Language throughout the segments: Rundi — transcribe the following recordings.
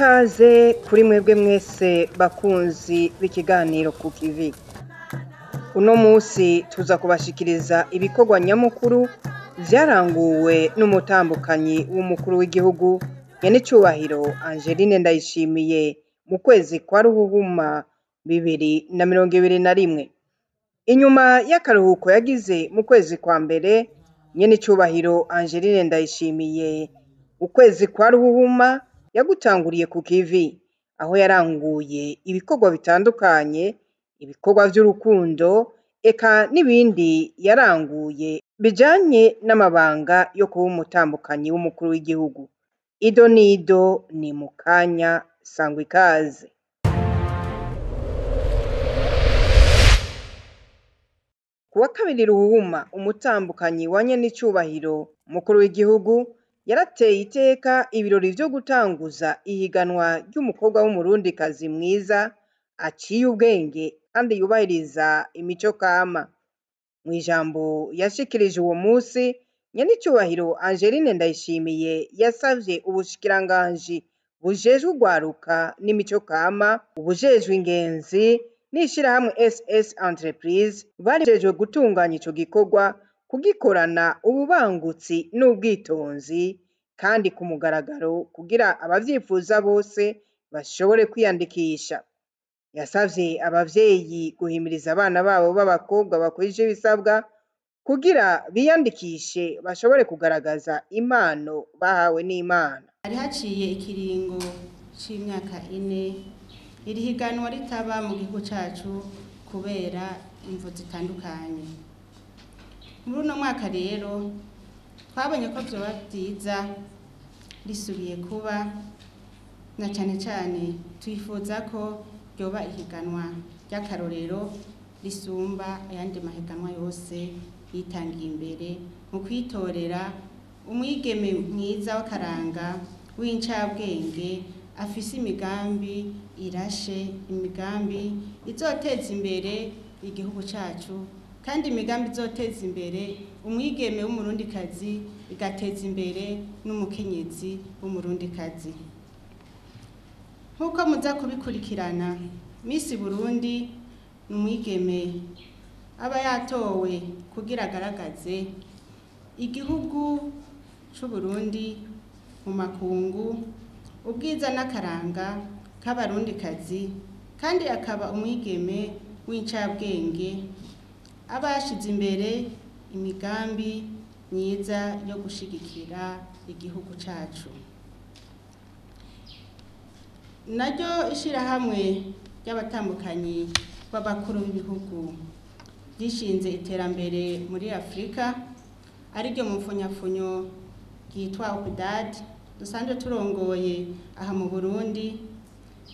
Ikaze kuri mwebwe mwese bakunzi b'ikiganiro ku kivi. Uno musi tuza kubashikiriza ibikorwa nyamukuru vyaranguwe n'umutambukanyi w'umukuru w'igihugu nyenecubahiro Angeline Ndayishimiye mu kwezi kwa Ruhuhuma 2021. Inyuma y'akaruhuko yagize mu kwezi kwa mbere, nyenecubahiro Angeline Ndayishimiye ukwezi kwa Ruhuhuma yagutanguriye ku kivi, aho yaranguye ibikorwa bitandukanye, ibikorwa vy'urukundo, eka n'ibindi yaranguye bijanye n'amabanga yo kuba umutambukanyi w'umukuru w'igihugu. Ido n'ido ni mu kanya, sangwa ikaze. Ku wa kabiri Ruhuhuma, umutambukanyi wa nyenecubahiro umukuru w'igihugu yarateye iteka ibirori vyo gutanguza ihiganwa ry'umukobwa w'umurundikazi mwiza, aciye ubwenge kandi yubahiriza imico kama. Mw'ijambo yashikirije uwo musi, nyenecubahiro Angeline Ndayishimiye yasavye ubushikiranganji bujejwe urwaruka n'imico kama, ubujejwe ingenzi n'ishirahamwe SS Entreprise bajejwe gutunganya ico gikorwa, kugikorana ububangutsi n'ubwitonzi kandi ku mugaragaro kugira abavyifuza bose bashobore kwiyandikisha. Yasavye abavyeyi guhimiriza abana babo b'abakobwa bakwije ibisabwa kugira biyandikishe bashobore kugaragaza impano bahawe n'Imana. Hari haciye ikiringo c'imyaka 4 iri higanwa ritaba mu gihugu cacu kubera imvo zitandukanye. Muri uno mwaka rero twabonye ko vyoba vyiza risubiye kuba, na cane cane twifuza ko ryoba ihiganwa ry'akarorero risumba ayandi mahiganwa yose yitangiye imbere mu kwitorera umwigeme mwiza w'akaranga w'incabwenge afise imigambi irashe, imigambi izoteza imbere igihugu cacu, kandi imigambi izoteza imbere umwigeme w'umurundikazi igateza imbere n'umukenyezi w'umurundikazi. Nk'uko muza kubikurikirana, Miss Burundi ni umwigeme aba yatowe kugira agaragaze igihugu c'Uburundi mu makungu, ubwiza n'akaranga k'abarundikazi, kandi akaba umwigeme w'incabwenge aba yashize imbere imigambi myiza yo gushigikira igihugu cacu. Naryo ishirahamwe ry'abatambukanyi b'abakuru b'ibihugu ryishinze iterambere muri Afrika, ariryo mu mfunyafunyo ryitwa OPDAD dusanzwe turongoye aha mu Burundi,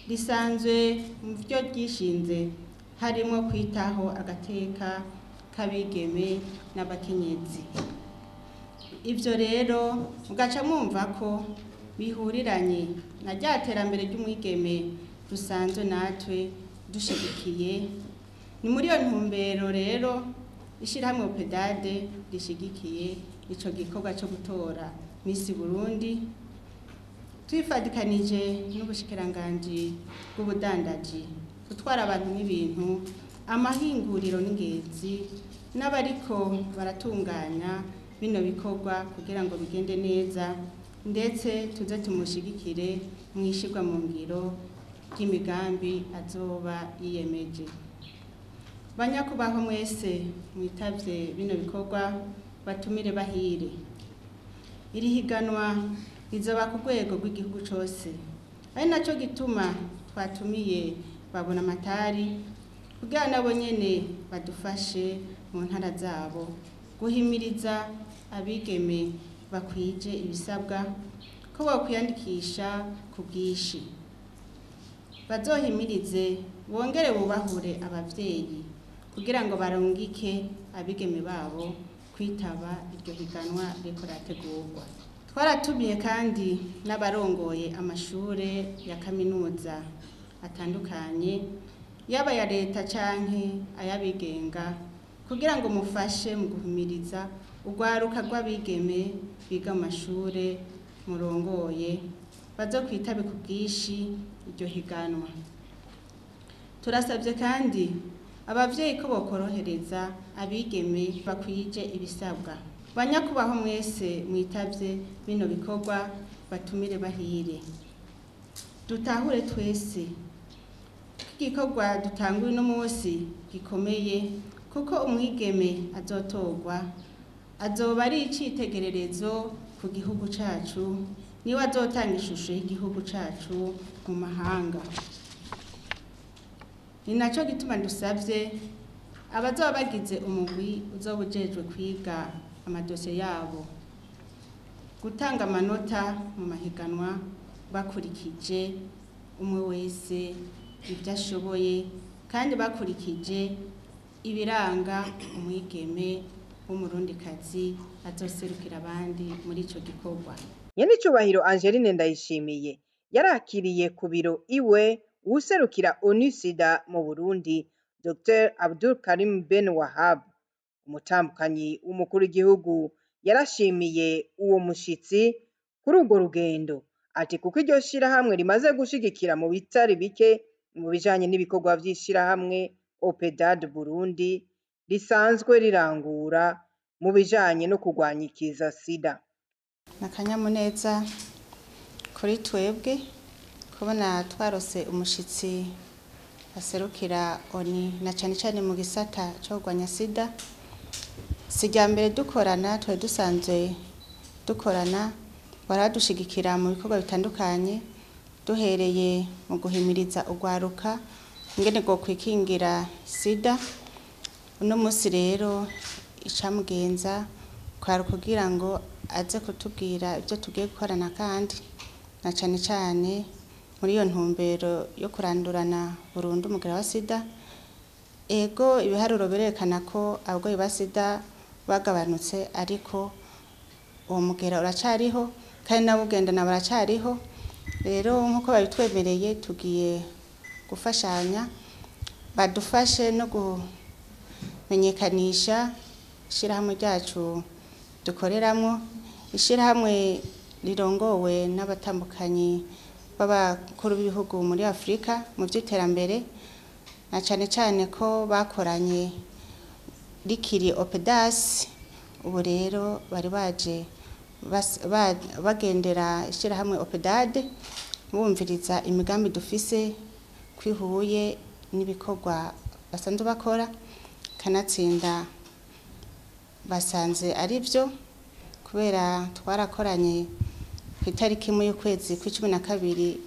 risanzwe mu vyo ryishinze harimwo kwitaho agateka k'abigeme n'abakenyezi. Ivyo rero mugaca mwumva ko bihuriranye na rya terambere ry'umwigeme dusanzwe natwe dushigikiye. Ni muri iyo ntumbero rero ishirahamwe OPDAD rishigikiye ico gikorwa co gutora Miss Burundi, twifadikanije n'ubushikiranganji bw'ubudandaji, gutwara abantu n'ibintu, amahinguriro n'ingenzi, n'abariko baratunganya bino bikorwa kugira ngo bigende neza, ndetse tuze tumushigikire mwishirwa mu ngiro ry'imigambi azoba yiyemeje. Banyakubaho mwese mwitavye bino bikorwa, batumire bahire. Iri higanwa rizoba ku rwego rw'igihugu cose, ari naco gituma twatumiye babona amatari kugira nabo nyene badufashe mu ntara zabo guhimiriza abigeme bakwije ibisabwa ko bokwiyandikisha ku bwinshi. Bazohimirize bongere bubahure abavyeyi kugira ngo barungike abigeme babo kwitaba iryo higanwa ririko rirategurwa. Twaratumiye kandi n'abarongoye amashure ya kaminuza atandukanye, yaba aya leta canke ayabigenga, kugira ngo mufashe mu guhimiriza urwaruka rw'abigeme biga mu mashure murongoye. bazokwitabe ku bwinshi iryo higanwa. Turasabye kandi abavyeyi ko bokorohereza abigeme bakwije ibisabwa. Banyakubaho mwese mwitavye bino bikorwa, batumire bahire. Dutahure twese ko igikorwa dutanguye uno munsi gikomeye, kuko umwigeme azotorwa azoba ari icitegererezo ku gihugu cacu, niwe azotanga ishusho y'igihugu cacu mu mahanga. Ni naco gituma dusavye abazoba bagize umugwi uzoba ujejwe kwiga amadosiye yabo gutanga amanota mu mahiganwa bakurikije umwe wese ibyo ashoboye, kandi bakurikije ibiranga umwigeme w'umurundikazi azoserukira abandi muri ico gikorwa. Nyenicubahiro Angeline Ndayishimiye yarakiriye ku biro iwe uwuserukira ONU-SIDA mu Burundi, Dr Abdul Karim Ben Wahab. Umutambukanyi w'umukuru w'igihugu yarashimiye uwo mushitsi kuri urwo rugendo, ati kuko iryo shirahamwe rimaze gushigikira mu bitari bike mu bijanye n'ibikorwa vy'ishirahamwe OPEDAD Burundi risanzwe rirangura mu bijanye no kurwanya ikiza sida. Ni akanyamuneza kuri twebwe kubona twarose umushitsi aserukira ONU na cane cane mu gisata co kurwanya sida. Si irya mbere dukorana, twari dusanzwe dukorana, baradushigikira mu bikorwa bitandukanye, duhereye mu guhimiriza urwaruka ingene rwokwikingira sida. Uno musi rero icamugenza kwari ukugira ngo aze kutubwira ivyo tugiye gukorana, kandi na cane cane muri iyo ntumbero yo kurandurana burundu umugera wa sida. Ego, ibiharuro birerekana ko abarwayi ba sida bagabanutse, ariko uwo mugera uracariho kandi n'abawugendana baracariho. Rero nk'uko babitwemereye, tugiye gufashanya, badufashe no kumenyekanisha ishirahamwe ryacu dukoreramwo, ishirahamwe rirongowe n'abatambukanyi b'abakuru b'ibihugu muri Afrika mu vy'iterambere, na cane cane ko bakoranye rikiri OPEDAS. Ubu rero bari baje bagendera ishirahamwe OPEDAD, bumviriza imigambi dufise kwihuye n'ibikorwa basanzwe bakora. Kanatsinda basanze ari vyo, kubera twarakoranye ku itariki imwe y'ukwezi kw'icumi na kabiri,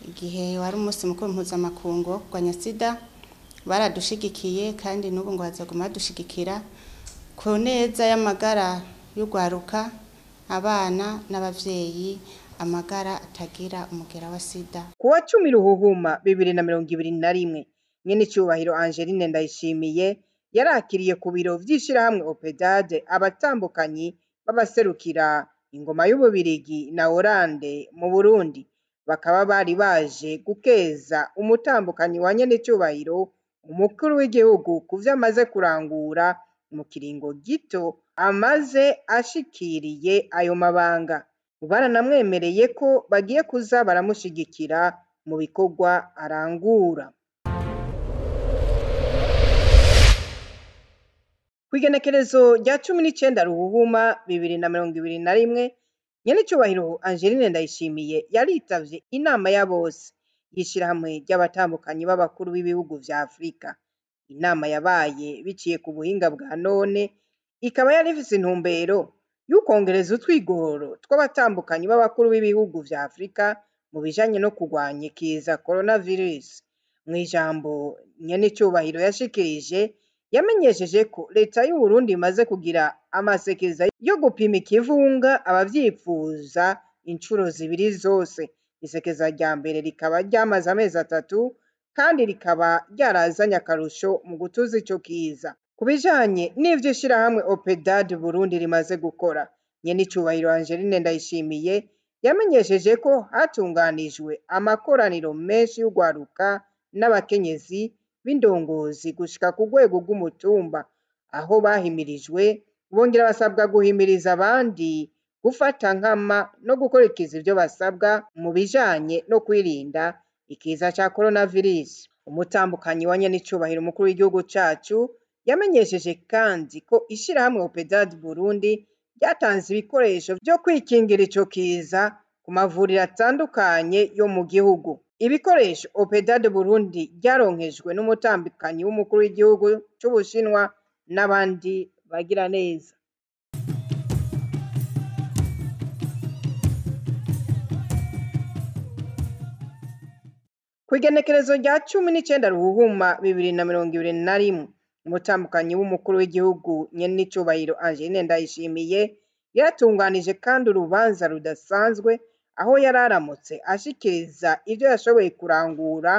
igihe wari umunsi mukuru mpuzamakungu wo kurwanya sida. Baradushigikiye kandi n'ubu ngo bazoguma badushigikira ku neza y'amagara y'urwaruka, abana n'abavyeyi, amagara atagira umugera wa sida. Ku wa 10 Ruhuhuma 2021, Nyenicubahiro Angeline Ndayishimiye yarakiriye ku biro vy'ishirahamwe OPEDAD abatambukanyi b'abaserukira ingoma y'Ububirigi na Oranje mu Burundi, bakaba bari baje gukeza umutambukanyi wa Nyenicubahiro umukuru w'igihugu kuvyo amaze kurangura mu kiringo gito amaze ashikiriye ayo mabanga. Baranamwemereye ko bagiye kuza baramushigikira mu bikorwa arangura. Kw'igenekerezo rya 19 Ruhuhuma 2021, Nyenicubahiro Angeline Ndayishimiye yaritavye inama ya bose y'ishirahamwe ry'abatambukanyi b'abakuru b'ibihugu vya Afrika. Inama yabaye biciye ku buhinga bwa none, ikaba yari ifise intumbero y'ukwongereza utwigoro tw'abatambukanyi b'abakuru b'ibihugu vya Afrika mu bijanye no kurwanya ikiza coronavirus. Mw'ijambo Nyenicubahiro yashikirije, yamenyesheje ko leta y'Uburundi imaze kugira amasekeza yo gupima ikivunga abavyipfuza incuro zibiri zose. Isekeza rya mbere rikaba ryamaze amezi 3 kandi rikaba ryarazanye akarusho mu gutuza ico kiza. Ku bijanye n'ivyo ishirahamwe OPEDAD Burundi rimaze gukora, Nyenicubahiro Angeline Ndayishimiye yamenyesheje ko hatunganijwe amakoraniro menshi y'urwaruka n'abakenyezi b'indongozi gushika ku rwego rw'umutumba, aho bahimirijwe bongera basabwa guhimiriza abandi gufata nkama no gukurikiza ivyo basabwa mu bijanye no kwirinda ikiza ca coronavirus. Umutambukanyi wa nyenicubahiro umukuru w'igihugu cacu yamenyesheje kandi ko ishirahamwe OPEDAD Burundi ryatanze ibikoresho vyo kwikingira ico kiza ku mavuriro atandukanye yo mu gihugu. Ibikoresho OPEDAD Burundi ryaronkejwe n'umutambukanyi w'umukuru w'igihugu c'Ubushinwa n'abandi bagiraneza. Kw'igenekerezo rya 19 Ruhuhuma 2021, umutambukanyi w'umukuru w'igihugu nyenicubahiro Angeline Ndayishimiye yaratunganije kandi urubanza rudasanzwe aho yararamutse ashikiriza ivyo yashoboye kurangura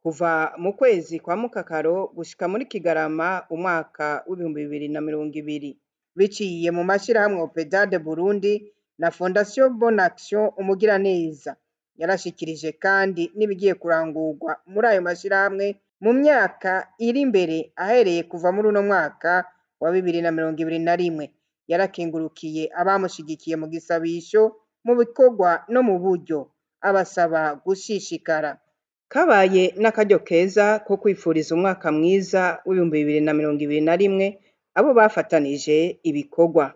kuva mu kwezi kwa Mukakaro gushika muri Kigarama umwaka w'2020, biciye mu mashirahamwe OPEDAD Burundi na Fondation Bonne Action Umugiraneza. Yarashikirije kandi n'ibigiye kurangurwa muri ayo mashirahamwe mu myaka iri imbere ahereye kuva muri uno mwaka wa 2021. Yarakengurukiye abamushigikiye mu gisabisho, mu bikorwa no mu buryo, abasaba gushishikara. Kabaye n'akaryo keza ko kwifuriza umwaka mwiza w'2021 abo bafatanije ibikorwa.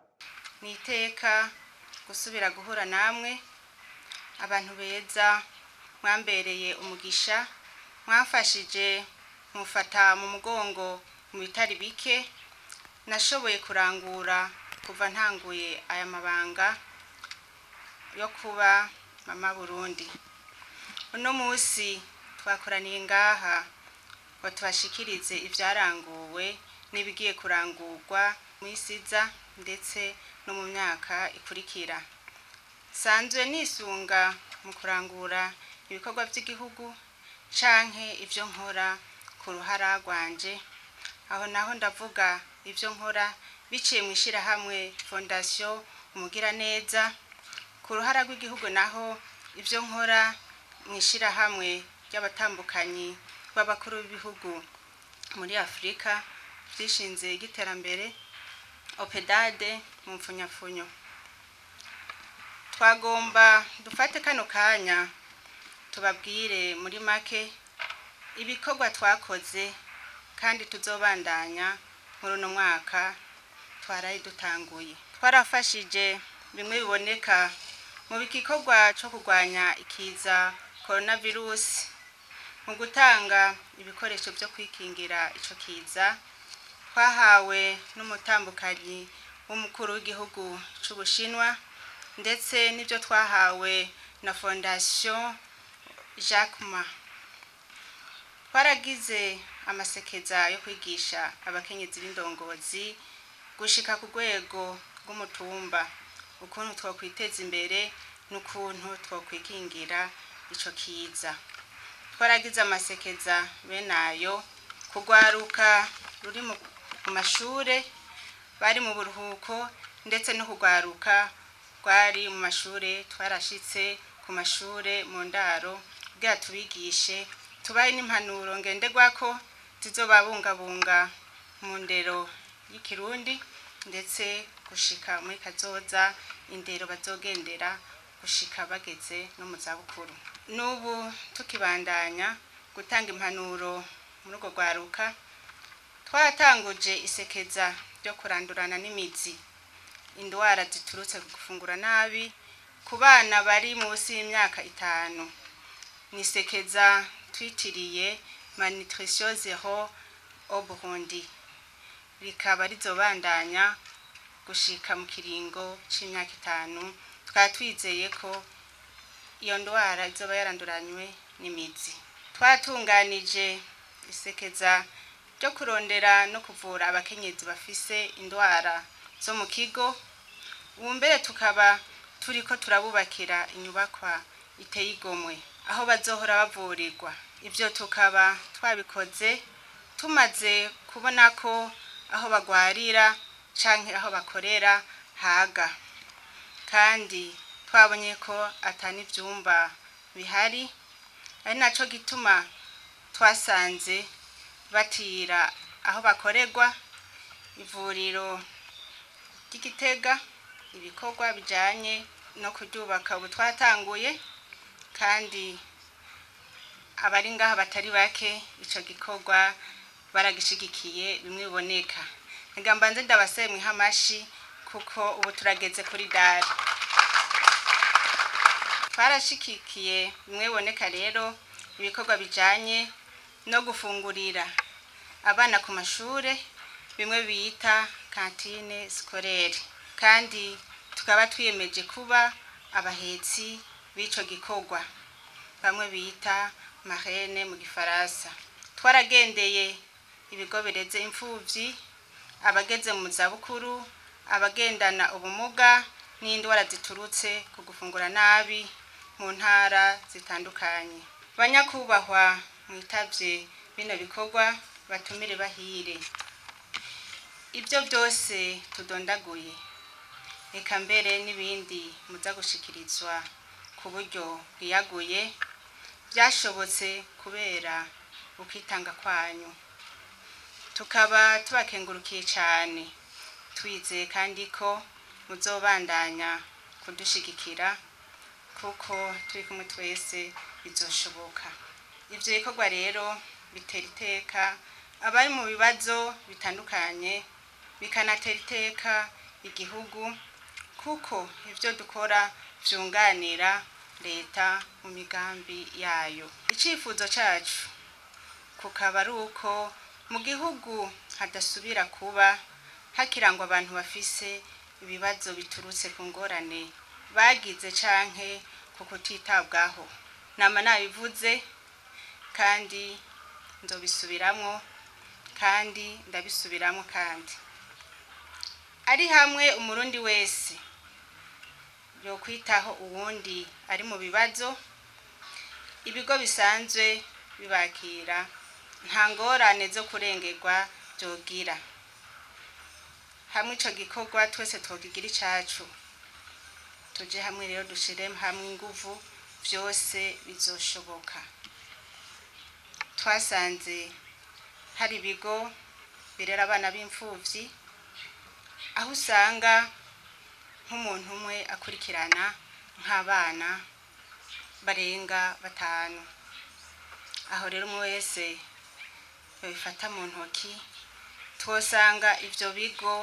Ni iteka gusubira guhura namwe, abantu beza mwambereye umugisha, mwamfashije mufata mu mugongo mu bitari bike nashoboye kurangura kuva ntanguye aya mabanga yo kuba Mama Burundi. Uno musi twakoraniye ngaha ngo tubashikirize ivyaranguwe n'ibigiye kurangurwa mw'isiza ndetse no mu myaka ikurikira. Sanzwe nisunga mu kurangura ibikorwa vy'igihugu canke ivyo nkora ku ruhara rwanje, aho naho ndavuga ivyo nkora biciye mw'ishirahamwe Fondation Umugiraneza, ku ruhara rw'igihugu naho ivyo nkora mw'ishirahamwe ry'abatambukanyi b'abakuru b'ibihugu muri Afrika vyishinze igiterambere OPEDAD mu mfunyapfunyo. Twagomba dufate kano kanya tubabwire muri make ibikorwa twakoze kandi tuzobandanya muri uno mwaka twaraye dutanguye. Twarafashije bimwe biboneka mu gikorwa co kurwanya ikiza coronavirus, mu gutanga ibikoresho vyo kwikingira ico kiza twahawe n'umutambukanyi w'umukuru w'igihugu c'Ubushinwa, ndetse n'ivyo twahawe na Fondation Jack Ma. Twaragize amasekeza yo kwigisha abakenyezi b'indongozi gushika ku rwego rw'umutumba ukuntu twokwiteza imbere n'ukuntu twokwikingira ico kiza. Twaragize amasekeza bene ayo kugwaruka ruri mu mashure bari mu buruhuko, ndetse no kugwaruka rwari mu mashure. Twarashitse ku mashure mu ndaro kugira tubigishe, tubahe n'impanuro ngenderwako zizobabungabunga mu ndero y'ikirundi, ndetse gushika muri kazoza indero bazogendera gushika bageze no mu zabukuru. N'ubu tukibandanya gutanga impanuro muri urwo rwaruka, twaratanguje isekeza ryo kurandurana n'imizi indwara ziturutse ku gufungura nabi ku bana bari munsi y'imyaka 5. Ni isekeza twitiriye Malnutrition Zero au Burundi, rikaba rizobandanya gushika mu kiringo c'imyaka 5. Tukaba twizeye ko iyo ndwara izoba yaranduranywe n'imizi. Twatunganije isekeza ryo kurondera no kuvura abakenyezi bafise indwara zo mu kigo, ubu mbere tukaba turiko turabubakira inyubakwa iteye igomwe aho bazohora bavurirwa. Ivyo tukaba twabikoze tumaze kubona ko aho bagwarira canke aho bakorera haga, kandi twabonye ko ata n'ivyumba bihari, ari naco gituma twasanze batira aho bakorerwa ivuriro ry'Igitega. Ibikorwa bijanye no kuryubaka ubu twatanguye, kandi abari ngaha batari bake ico gikorwa baragishigikiye bimwe biboneka. Reka mbanze ndabasebe mwihe amashi kuko ubu turageze kuri dare. Twarashigikiye bimwe biboneka rero ibikorwa bijanye no gufungurira abana ku mashure, bimwe bita cantine scolaire, kandi tukaba twiyemeje kuba abahetsi b'ico gikorwa, bamwe bita marraine mu gifaransa. Twaragendeye ibigo bireze imfuvyi, abageze mu zabukuru, abagendana ubumuga n'indwara ziturutse ku gufungura nabi mu ntara zitandukanye. Banyakubahwa mwitavye bino bikorwa, batumire bahire. Ibyo byose tudondaguye, eka mbere n'ibindi muza gushikirizwa ku buryo bwiyaguye, byashobotse kubera ukwitanga kwanyu. Tukaba tubakengurukiye cyane, twizeye kandi ko muzobandanya kudushigikira kuko turi kumwe twese bizoshoboka. Ivyo bikorwa rero bitera iteka abari mu bibazo bitandukanye, bikanatera iteka igihugu kuko ivyo dukora vyunganira leta mu migambi yayo. Icifuzo cacu kukaba ari uko mu gihugu hadasubira kuba hakirangwa abantu bafise ibibazo biturutse ku ngorane bagize canke ku kutitabwaho. Nama nabivuze kandi nzobisubiramwo kandi ndabisubiramwo, kandi ari hamwe umurundi wese yokwitaho uwundi ari mu bibazo, ibigo bisanzwe bibakira nta ngorane zo kurengerwa vyogira. Hamwe ico gikorwa twese twokigira icacu, tuje hamwe rero dushire hamwe inguvu, vyose bizoshoboka. Twasanze hari ibigo birera abana b'imfuvyi, aho usanga nk'umuntu umwe akurikirana nk'abana barenga 5. Aho rero umwe wese yobifata mu ntoki, twosanga ivyo bigo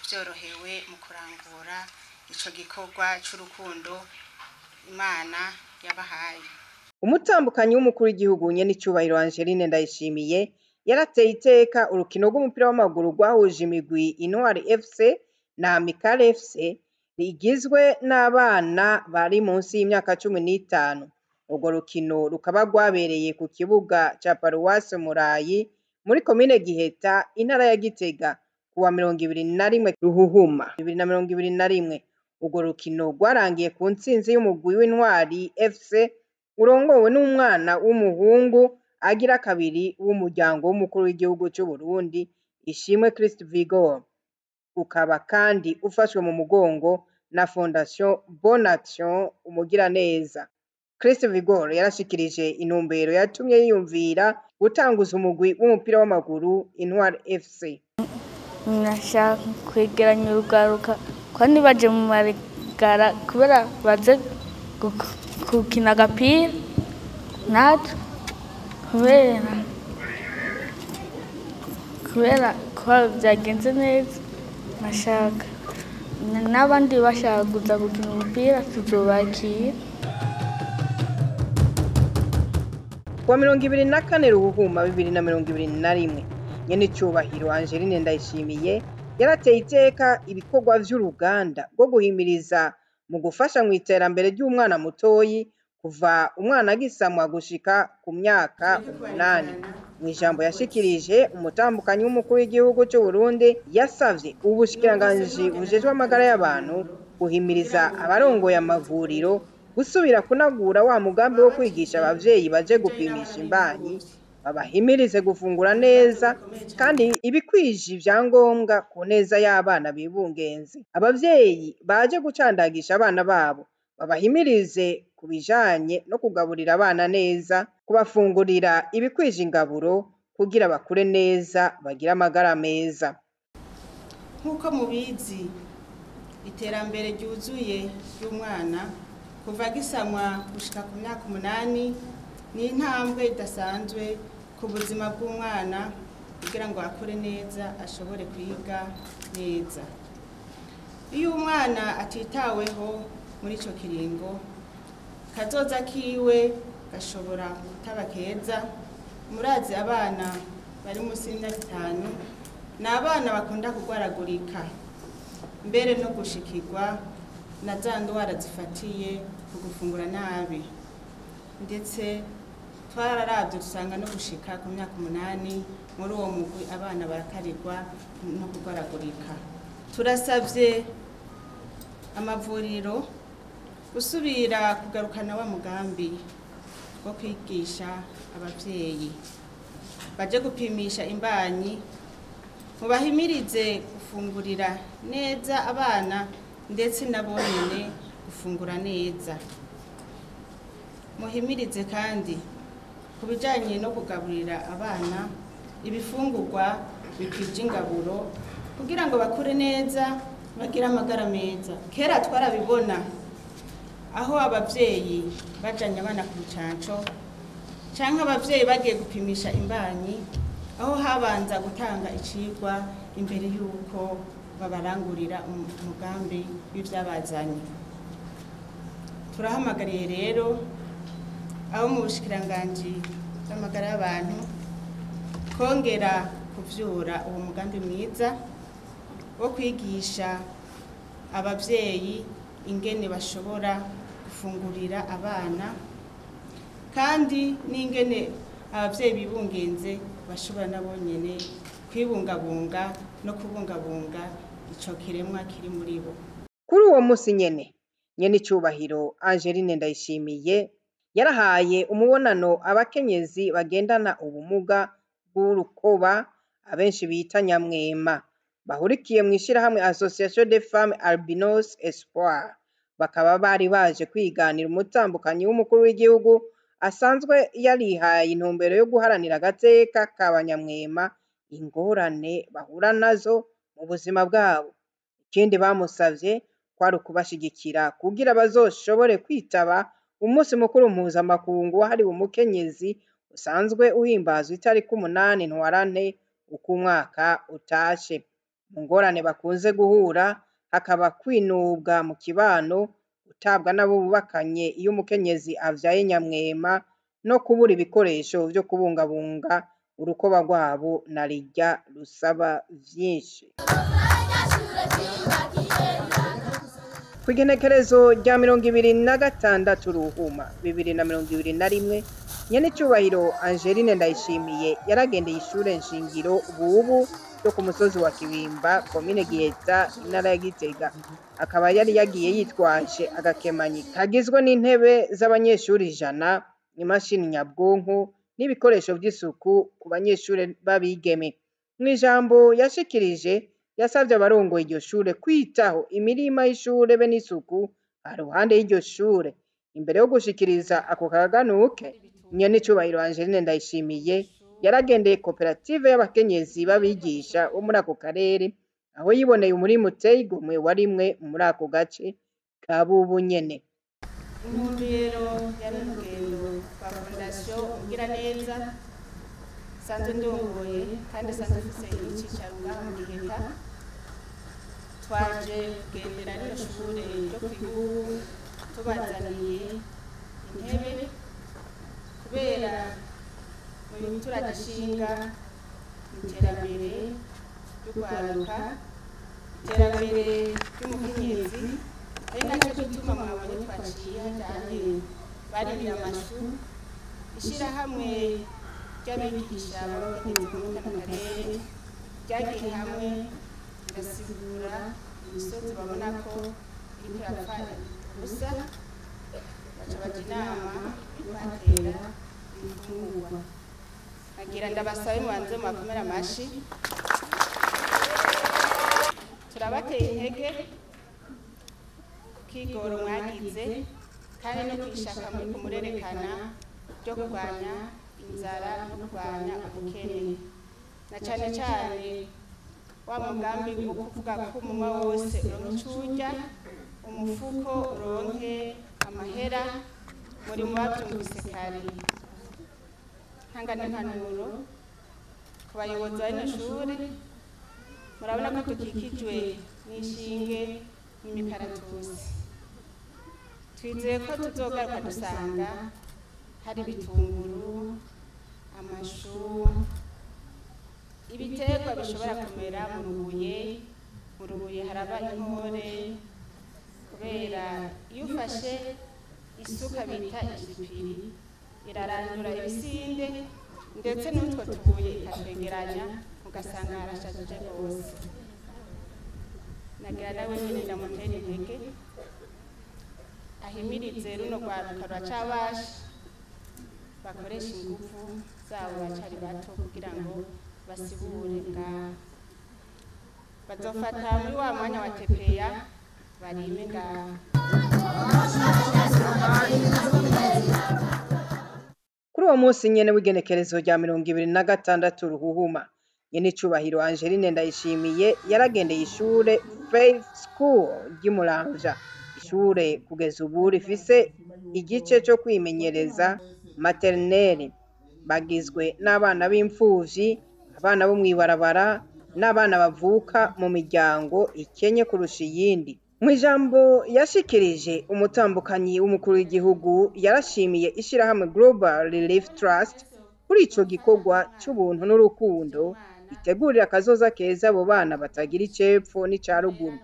vyorohewe mu kurangura ico gikorwa c'urukundo Imana yabahaye. Umutambukanyi w'umukuru w'igihugu nyenicubahiro Angeline Ndayishimiye yarateye iteka urukino rw'umupira w'amaguru rwahuje imigwi Intwari FC na Amicale FC, rigizwe n'abana bari munsi y'imyaka 15. Urwo rukino rukaba rwabereye ku kibuga ca Paruwase Murayi muri komine Giheta, intara ya Gitega, kuwa 21 Ruhuhuma 2021. Urwo rukino rwarangiye ku ntsinzi y'umugwi w'Intwari FC urongowe n'umwana w'umuhungu agira kabiri w'umuryango w'umukuru w'igihugu c'Uburundi, Ishimwe Christ Vigor. Ukaba kandi ufashwe mu mugongo na Fondation Bonne Action Umugiraneza. Christ Vigor yarashikirije intumbero yatumye yiyumvira gutanguza umugwi w'umupira w'amaguru Intwari FC. Nashaka kwegeranya urwaruka kandi baje mu marigara kubera baze gukina agapira natwe, kubera ko byagenze neza. Nashaka n'abandi bashaka kuza gukina umupira tuzobakira. Kuwa 24 Ruhuhuma 2021, nyenicubahiro Angeline Ndayishimiye yarateye iteka ibikorwa vy'uruganda rwo guhimiriza mu gufasha mu iterambere ry'umwana mutoyi kuva umwana agisamwa gushika ku myaka 8. Mw'ijambo yashikirije, umutambukanyi w'umukuru w'igihugu c'Uburundi yasavye ubushikiranganji bujejwe amagara y'abantu guhimiriza abarongoye amavuriro gusubira kunagura wa mugambi wo kwigisha abavyeyi baje gupimisha imbanyi, babahimirize gufungura neza kandi ibikwije ivyangombwa ku neza y'abana bibungenze. Abavyeyi baje gucandagisha abana babo babahimirize ku bijanye no kugaburira abana neza, kubafungurira ibikwije ingaburo kugira bakure neza bagire amagara meza. Nk'uko mubizi, Iterambere ryuzuye ry'umwana kuva gisamwa gushika ku myaka 8 ni intambwe idasanzwe ku buzima bw'umwana kugira ngo akure neza ashobore kwiga neza. Iyo umwana atitaweho muri ico kiringo, kazoza kiwe gashobora kutaba keza. Murazi abana bari munsi y'imyaka 5 ni abana bakunda kugwaragurika mbere no gushikirwa na za ndwara zifatiye ku gufungura nabi, ndetse twararavye dusanga no gushika ku myaka 8 muri uwo mugwi abana barakarirwa no kugwaragurika. Turasavye amavuriro gusubira kugarukana wa mugambi wo kwigisha abavyeyi baje gupimisha imbanyi, mubahimirize gufungurira neza abana ndetse nabo nyene gufungura neza. Muhimirize kandi ku bijanye no kugaburira abana ibifungurwa bikwije ingaburo kugira ngo bakure neza bagire amagara meza. Kera twarabibona aho abavyeyi bajanye abana ku rucanco canke abavyeyi bagiye gupimisha imbanyi, aho habanza gutanga icigwa imbere y'uko babarangurira umugambi w'ivyabazanye. Turahamagariye rero abo mu bushikiranganji bw'amagara y'abantu kongera kuvyura uwo mugambi mwiza wo kwigisha abavyeyi ingene bashobora gufungurira abana, kandi n'ingene abavyeyi bibungenze bashobora nabo nyene kwibungabunga no kubungabunga ico kiremwa kiri muri bo. Kuri uwo musi nyene, nyenicubahiro Angeline Ndayishimiye yarahaye umubonano abakenyezi bagendana ubumuga bw'urukoba abenshi bita nyamwema, bahurikiye mw'ishirahamwe Association des Femmes Albinos Espoir. Bakaba bari baje kwiganira umutambukanyi w'umukuru w'igihugu asanzwe yarihaye intumbero yo guharanira agateka k'abanyamwema, ingorane bahura nazo mu buzima bwabo. Ikindi bamusavye kwari ukubashigikira kugira bazoshobore kwitaba umunsi mukuru mpuzamakungu wahariwe umukenyezi usanzwe uhimbazwa itariki 8 Ntwarante uko umwaka utashe. Mu ngorane bakunze guhura hakaba kwinubwa mu kibano, gutabwa n'abo bubakanye iyo umukenyezi avyaye nyamwema, no kubura ibikoresho vyo kubungabunga urukoba rwabo na rirya rusaba vyinshi. Kw'igenekerezo rya 26 Ruhuma 2021, nyenicubahiro Angeline Ndayishimiye yaragendeye ishure nshingiro Bubu ryo ku musozi wa Kibimba, komine Giheta, intara ya Gitega. Akaba yari yagiye yitwaje agakemanyi kagizwe n'intebe z'abanyeshuri 100, imashini nyabwonko n'ibikoresho vy'isuku ku banyeshure b'abigeme. Mw'ijambo yashikirije yasavye abarongoye iryo shure kwitaho imirima y'ishure be n'isuku haruhande y'iryo shure. Imbere yo gushikiriza ako kaganuke, nyenicubahiro Angeline Ndayishimiye yaragendeye koperative y'abakenyezi b'abigisha bo muri ako karere, aho yiboneye umurima uteye igomwe warimwe muri ako gace ka Bubu nyene. Intumbero yari urugendo rwa Fondation Mugiraneza sanzwe ndongoye kandi sanzwe mfise icicaro ngaha mu Giheta. Twaje kugendera rino shure ryo kw'ibubu tubazaniye intebe kubera mu turagishinga iterambere ry'urwaruka, iterambere ry'umukenyezi, ari nacyo gituma mwabonye twaciye hajyanye barimye amashu. Ishirahamwe ry'abigisha b'abakenyezi muri kano karere ryagiye hamwe rirasigura imisozi babona ko iriko irapfa ubusa, baca baja inama yo kuhatera ibitungwa. Nagira ndabasabe mubanze mubakomere amashi. Turabateye intege kukigoro mwagize kandi no kwishaka muri kumurerekana ryo kurwanya inzara no kurwanya ubukene, na cane cane Wa mugambi wo kuvuga ko umunwa wose uronka icurya, umufuko uronke amahera, muri mu bavyumvise kare. Ntanga n'impanuro ku bayobozi ba rino shure, murabona ko dukikijwe n'ishinge n'imikaratusi. Twizeye ko tuzogaruka dusanga hari ibitunguru, amashu, ibiterwa bishobora kumera mu rubuye. Mu rubuye haraba inkore, kubera iyo ufashe isuka bita ijipiri irarandura ibisinde, ndetse n'utwo tubuye ikatwegeranya, ugasanga harashajije rwose. Nagira nawe nyine ndamutera intege ahimirize runo rwaruka ruracabasha, bakoresha ingufu zabo bacari bato kugira ngo basibure ngaha. Bazofata muri wa mwanya wa tepeya barime ngaha. Kuri uwo munsi nyene w'igenekerezo rya 26 Ruhuhuma, nyenicubahiro Angeline Ndayishimiye yaragendeye ishure Faith School ry'i Muramvya. Ishure kugeza ubu rifise igice co kwimenyereza maternelle. Bagizwe n'abana b'imfuvyi, abana bo mw'ibarabara n'abana bavuka mu miryango ikenye kurusha iyindi. Mw'ijambo yashikirije, umutambukanyi w'umukuru w'igihugu yarashimiye ishirahamwe Global Relief Trust kuri ico gikorwa c'ubuntu n'urukundo itegurira akazoza keza abo bana batagira icepfo n'ica ruguru.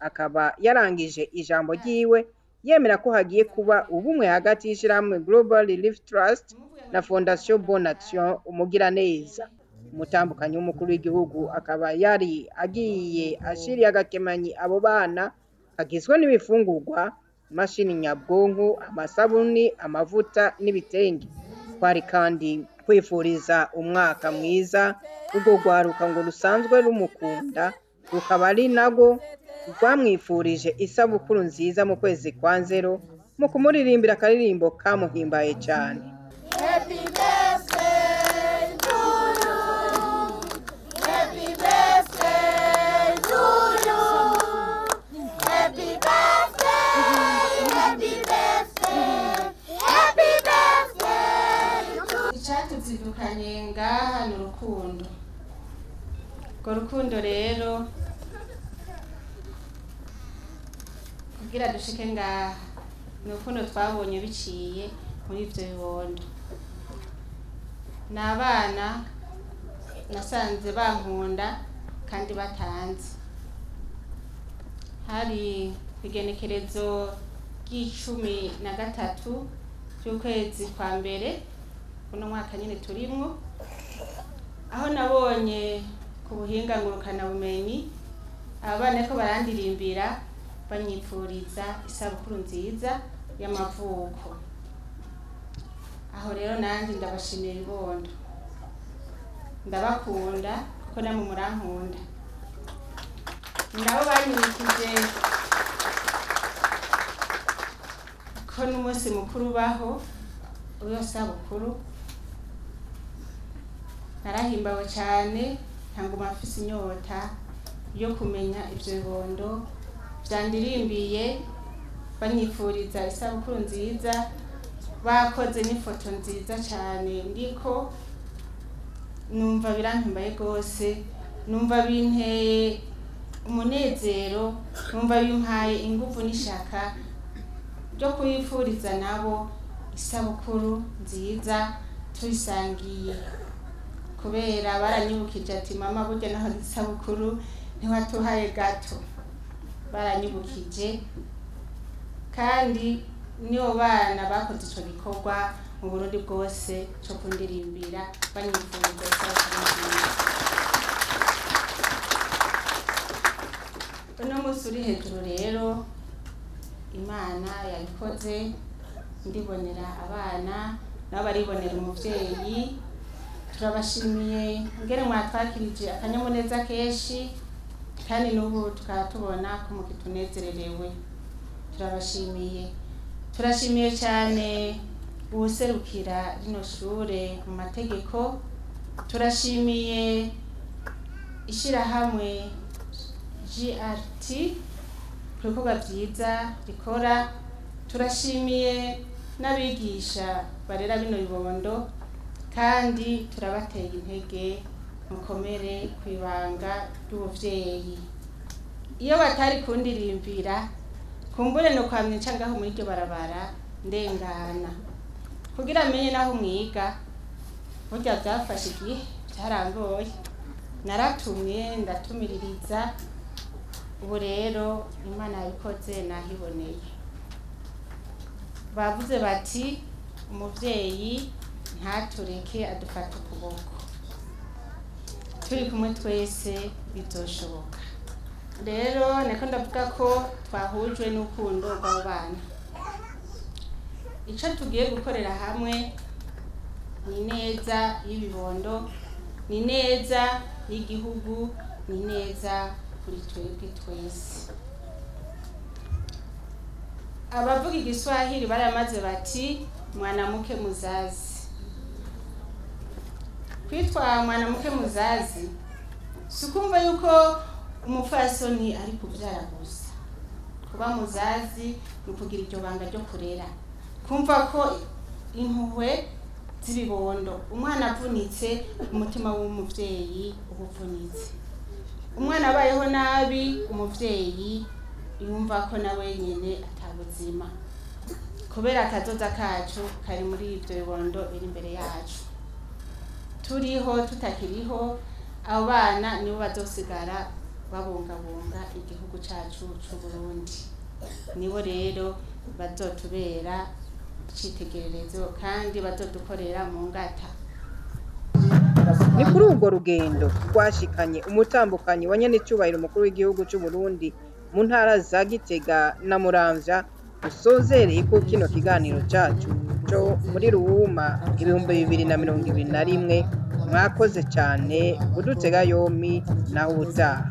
Akaba yarangije ijambo ryiwe yemera ko hagiye kuba ubumwe hagati y'ishirahamwe Global Relief Trust na Fondation Bonne Action Umugiraneza. Umutambukanyi w'umukuru w'igihugu akaba yari agiye ashiriye agakemanyi abo bana kagizwe n'ibifungurwa, imashini nyabwonko, amasabuni, amavuta n'ibitenge. Kwari kandi kwifuriza umwaka mwiza urwo rwaruka ngo rusanzwe rumukunda, rukaba ari narwo rwamwifurije isabukuru nziza mu kwezi kwa nzero mu kumuririmbira akaririmbo kamuhimbaye cane. Happy birthday to you. Happy birthday to you. Happy birthday, happy birthday, happy birthday to Icatuzidukanye ngaha ni urukundo. Urwo rukundo rero kugira dushike ngaha ni urukundo twabonye biciye muri ivyo bibondo. Ni abana nasanze bankunda kandi batanze. Hari kw'igenekerezo ry'icumi na gatatu ry'ukwezi kwa mbere uno mwaka nyine turimwo, aho nabonye ku buhinga ngurukanabumenyi aba bana ko barandirimbira banyipfuriza isabukuru nziza y'amavuko. Aho rero nanje ndabashimira ibibondo, ndabakunda kuko namwe murankunda. Nabo banyibukije ko n'umunsi mukuru ubaho w'iyo sabukuru. Narahimbawe cane, ntanguma mfise inyota yo kumenya ivyo bibondo vyandirimbiye banyifuriza isabukuru nziza, bakoze n'ifoto nziza cane ndiko numva birampimbaye rwose, numva binteye umunezero, numva bimpaye inguvu n'ishaka ryo kubifuriza nabo isabukuru nziza tuyisangiye, kubera baranyibukije ati mama burya naho isabukuru ntiwatuhaye gato. Baranyibukije kandi nibo bana bakoze ico gikorwa mu Burundi bwose co kundirimbira banyifuriza isabukuru nziza. Uno munsi uri hejuru rero Imana yabikoze, ndibonera abana nabo baribonera umuvyeyi. Turabashimiye ingene mwatwakirije akanyamuneza kenshi, kandi n'ubu tukaba tubona ko mukitunezererewe. Turabashimiye, turashimiye cyane uwuserukira rino shure mu mategeko, turashimiye Ishirahamwe GRT ku bikorwa vyiza rikora. Turashimiye n'abigisha barera bino bibondo, kandi turabateye intege, mukomere kw'ibanga ry'ubuvyeyi. Iyo batari kundirimbira, kumbure no kwamye nca ngaho muri iryo barabara ndengana kugira amenye naho mwiga. Burya vyafashe igihe, vyarangoye, naratumye, ndatumiririza. Ubu rero Imana yabikoze, nahiboneye. Bavuze bati umuvyeyi ntatureke, adufate ukuboko, turi kumwe twese bizoshoboka. Rero niko ndavuga ko twahujwe n'urukundo rw'abo bana. Ico tugiye gukorera hamwe ni neza y'ibibondo, ni neza y'igihugu, ni neza kuri twebwe twese. Abavuga igiswahili baramaze bati mwanamke muzazi. Kwitwa mwanamke muzazi si ukumva yuko umupfasoni ari kuvyara gusa. Kuba muzazi ni ukugira iryo banga ryo kurera, kumva ko impuhwe z'ibibondo, umwana avunitse umutima w'umuvyeyi uba uvunitse, umwana abayeho nabi umuvyeyi yumva ko na wenyene atabuzima, kubera akazoza kacu kari muri ivyo bibondo biri imbere yacu. Turiho tutakiriho, abo bana nibo bazosigara babungabunga igihugu cacu c'Uburundi, nibo rero bazotubera icitegererezo kandi bazodukorera mu ngata. Ni kuri urwo rugendo rwashikanye umutambukanyi wa nyenecubahiro umukuru w'igihugu c'Uburundi mu ntara za Gitega na Muramvya, usozereye ko kino kiganiro cacu co muri Ruhuma 2021. Mwakoze cane kudutega yompi, naho ubutaha.